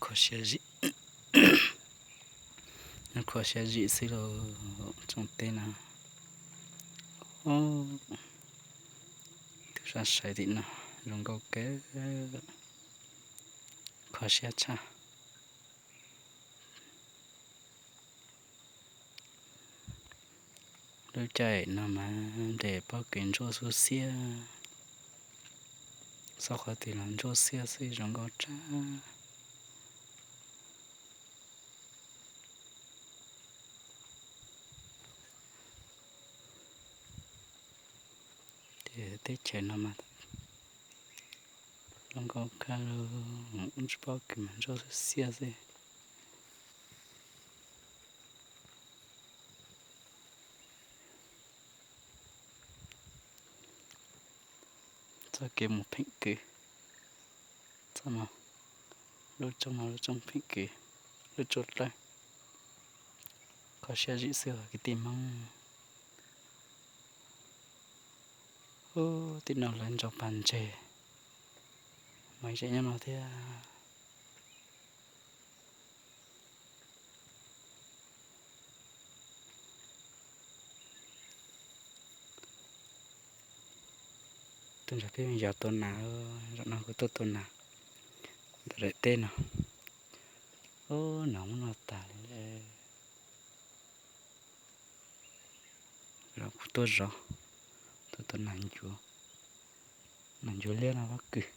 kho siab zim, nyob kho siab zim xwb lauj tsoom teb no. Tus sab saiv tim no zoo nkauj kawg, kho siab tshaj. Lub caij no mas nres pob kws ntsuab xub xiab, xob qhov twg los ntsuab xiab xwb zoo nkauj tshaj. Ces teb chaws no mas zoo nkauj kawg, ntsuab pob kws mas ntsuab xub xiab xwb. Txoj kev mus pheem kwv, txoj no, lub roob no lub roob pheem kwv, lub roob dawb, kho siab zim xwb kwv tij Hmoob. Ub, tim no lawv ntsaug pas ntseg, mas tseem nyob no thiab. Tuaj nrog peb yos tua nas, zaum no kuv tuaj tua nas ntawm daim teb no. Ub, nas muab noj tas li. Kuv tuaj zov, tuaj tua nas ncuav, nas ncuav liab no pob kws.